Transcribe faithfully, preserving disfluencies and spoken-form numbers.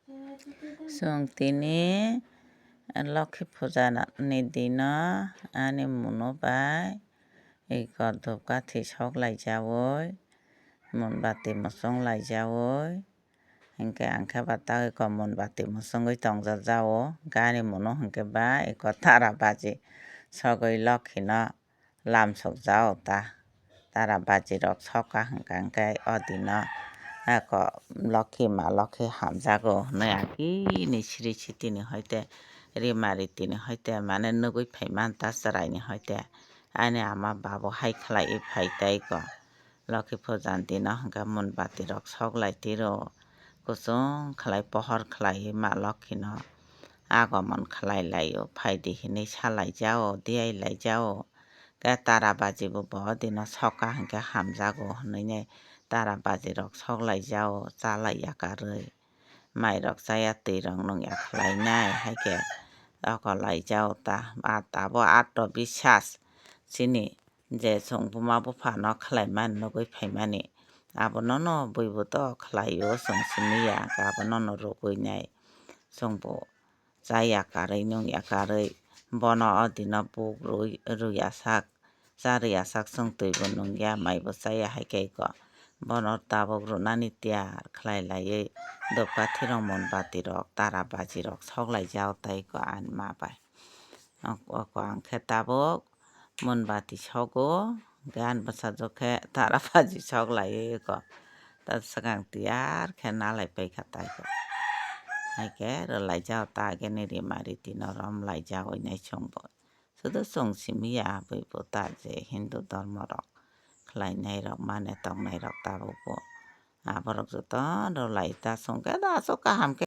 Chwng tini Lokhi puja ni dino ani munu bai eko dhupkathi sok laijaui, munbati muchung laijaui, hinkhe ang khe ba tei eko munbati muchungui tongjak jao, hinkhe ani munu hinkhe ba eko tara baji sogwi Lokhi no lamsok jao ta. Tara baji rok soka hwnkha hwnkhe o dino eko Lokhi ma Lokhi hamjago hwnwi agini sri sitini hoite rimari tini hoite mane nugui phaimani ta chwraini hoite ani ama babo hai khlaiwi phai tei ko Lokhi puja ni dino hwnkhe munbati rok sok lai tiro kuchung khlai pohor khlaiwi ma Lokhi no agomon khlai laio phaidi hinwi sa lai jao diyai lai jao. Khe tara baji bo bo dino soka hinkhe hamjago hwnwi tara baji rok sok lai jao cha lai ya karwi. Mai rok chaya twi rok nung ya khlai nai hai khe oko lai jao ta. A tabuk ato bisas chini je chwng buma bupha no khlai mani nugui phaimani. Abono no bui bo to khlai o chwng simi ya hinkhe abono no rwgwi nai chwng bo. Cha ya karwi nung ya karwi bono o dino buk rwi rwya sak cha rwya sak chwng twi bo nung ya mai bo cha ya hai khe eko bono tabuk rwnani tiyar khlai laiwi dopka thirok monbati rok tara baji rok sok lai jak tei eko ani ma bai oko ang khe tabuk monbati sogo. Gan bwsajwk khe tara baji sok laiwi eko ta swkang tiyar khe nalai paikha taikhe. Hai khe rwlai jao ta ageni rima riti no rom lai jagoi nai chwngbo. Sudu chwng simi ya abui bo ta je Hindu dhormo rok khlai nai rok mane tong nai rok tabuk bo. Aborok joto rwlai ta chwng khe da aswk kaham khe.